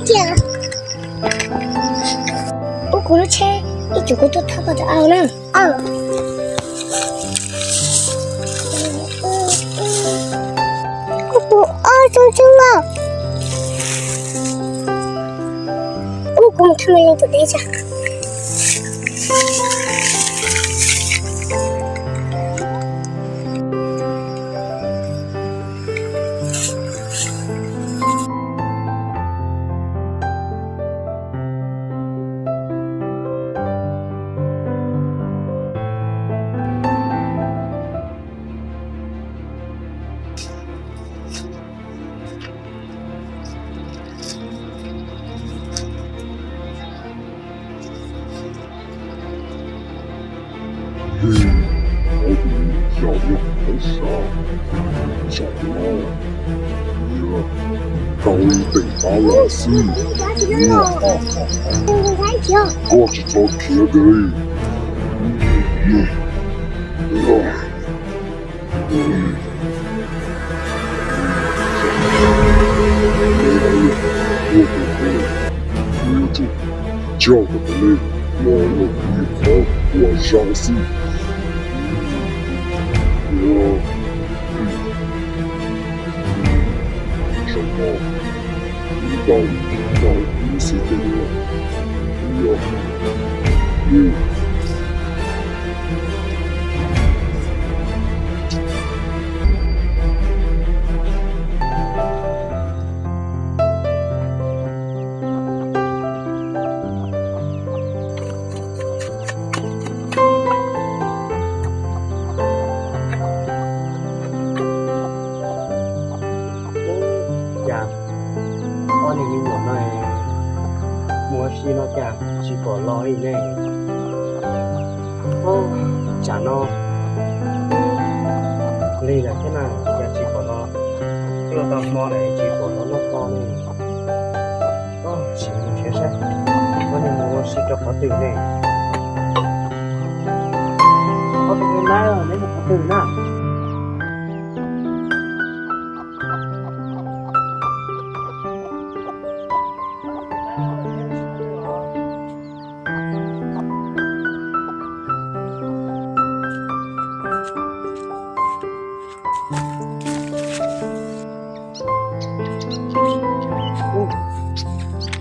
Cia, ub, kuv lub tsheb ib tsoom kuv tuaj thov koj tus au na. Kuv tus au zoo zoo os. Ub, kuv mus thăm mày lên tụi bé cho. Yog tus me nyuam yaus nyob hauv sav, zaum no yog tau ib teem tab laj xwb. Koj tsis txhob khiav kiag li. Kuv yuav tsum coj kom tau nej los ua kuv ib qho uas zoo xwb. Zaum no kuv tau tau kuv lub xib teg lawm. Yog, yog. Cas ob niag me nyuam no mus ua si no cas tsis pom los li ne? Tsam no lig lawm thiab na, cas tsis pom los? Twb tau hmo lawm tsis pom los noj qos li. Sim mus nrhiav saib ob niag mus ua si rau qhov twg ne. Ob tug me nab, neb mus qhov twg na?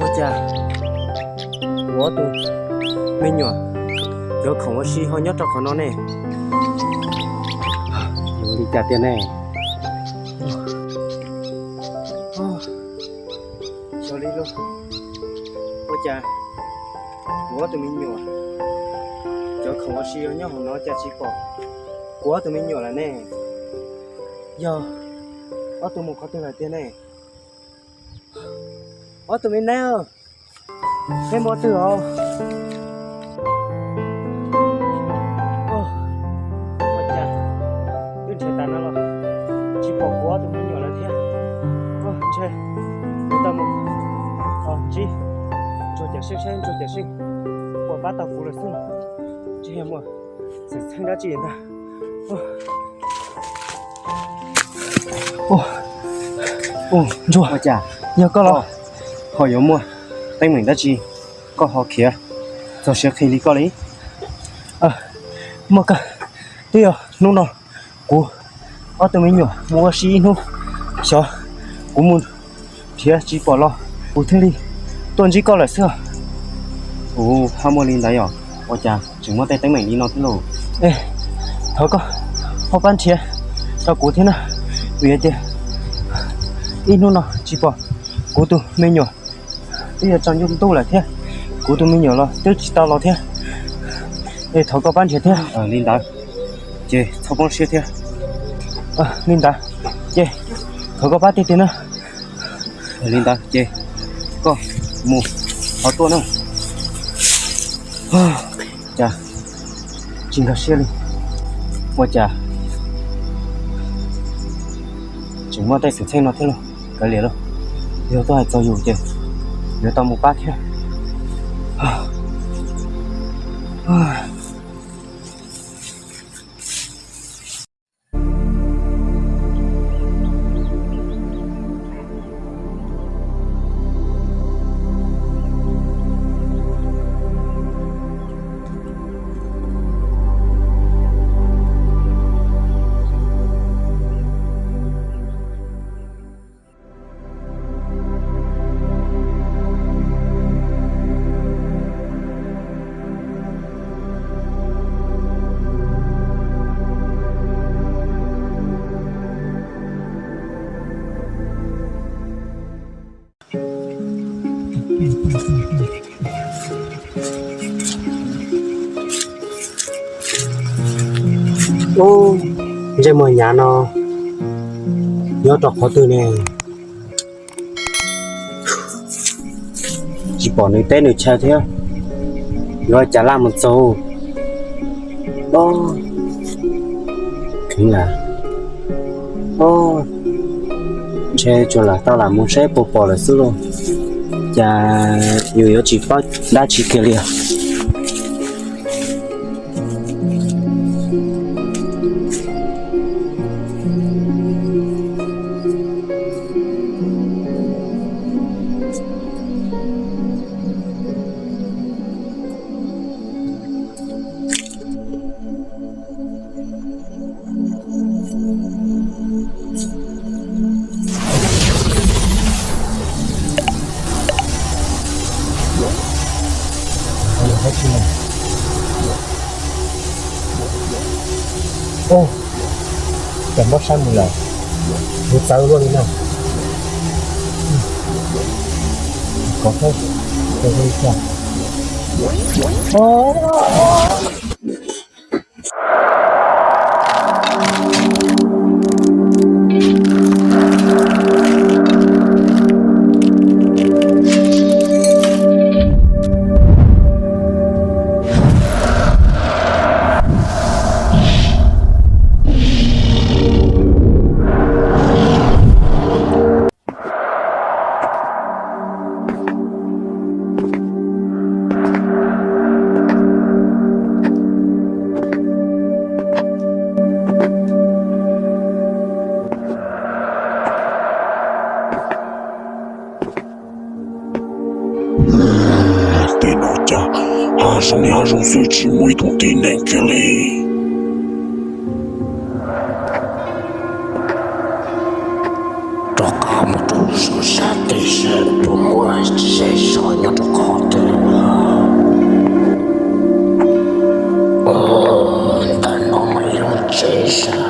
Ua cas kuv ob tug me nyuam cov khoom ua si ho nyob rau qhov no ne? Li cas tiag ne? Xyov li lauj, ua cas kuv ob tug me nyuam cov khoom ua si ho nyob hauv no cas tsis pom kuv ob tug me nyuam lawm ne? Yog ob tug mus qhov twg lawm tiag ne? Ob tug me nab, neb mus twg os? Ua cas twb nrhiav tas no los tsis pom kuv ob tug me nyuam lawm thiab? Ntshe kuv tau mus qhov ntsib Ntsuag Cawm Seej, saib Ntsuag Cawm Seej puas pab tau kuv lawm xwb. Ntshe yog muaj xwm txheej dab tsi ntag. Ntsuag, ua cas yog koj los ho yuav muaj teeb meem dab tsi koj ho khiav txog siav qhi li koj li? Muaj kawg, twb yog hnub no kuv ob tug me nyuam mus ua si ib hnub, xyov kuv mus nrhiav tsis pom los kuv thiaj li tuaj ntsib koj lawm xwb. Ua, ho muaj li ntawd yom, ua cas tseem muaj tej teeb meem li no thiab lauj? Thov koj ho pab nrhiav rau kuv thiab na, vim hais tias ib hnub no tsis pom kuv tus me nyuam, twb yuav tsaus ntuj lawm thiab, kuv tus me nyuam los twb tsis tau los thiab. Es thov koj pab nrhiav thiab. Li ntawd ces txhob poob siab thiab. Li ntawd ces thov koj pab tiag tiag na. Li ntawd ces koj mus qhov tuaj na. Cas tsis nkag siab li, ua cas tseem muaj tej xwm txheej no thiab lauj? Kav liam lauj, yog tuaj hais txog yus ces yuav tau mus pab thiab. Ub, ntsej muag Nyav no nyob rau qhov twg ne? Tsis pom nws teb nws chaw thiab. Yuav cas laj mus txog? Ob, kheev lawm. Ob, ntshe tsuas lam tau lam mus saib puas pom lawm xwb lauj. Cas yus yuav tsis paub dab tsi kiag li os. Ub, cas mob sab mus lawm, yuav txawv luaj li na. Kov thiab, Tej no cas hav zoov li hav zoov xwb tsis muaj ib tug tib neeg kiag li. Rov qab mus rau sab teb seb puas muaj tsev zos nyob rau qhov twg lawm. Ntawm no mas ib lub tsev zos,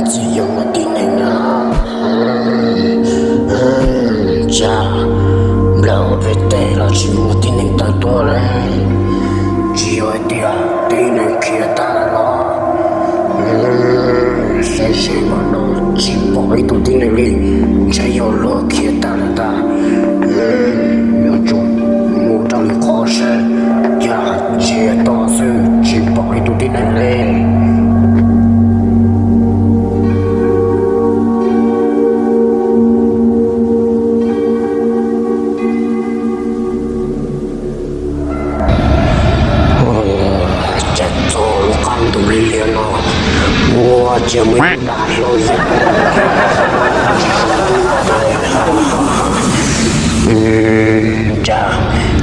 tsis yog muaj tib neeg na. Cas nplawm pem teb los tsis muaj tib neeg tawm tuaj li. Tsis yog hais tias tib neeg khiav tag lawm los? Saib seb mas no tsis pom ib tug tib neeg li, ntshe yog luag khiav tag lawm ntag. Yuav tsum mus rau lwm qhov seb, cas tsis to xwb tsis pom ib tug tib neeg li. Cas txog lub qab ntuj lig liag no, ua cas muaj ib tug dab hlau zeb. Cas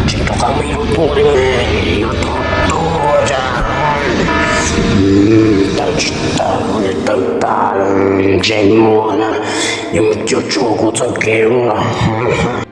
tseem rov qab muaj ib lub tuaj li, yog tog tuaj cas tawm tsis tawm, tawm tas ntsej muag na, yuav mus cuag tsuag kuv txoj kev lawm.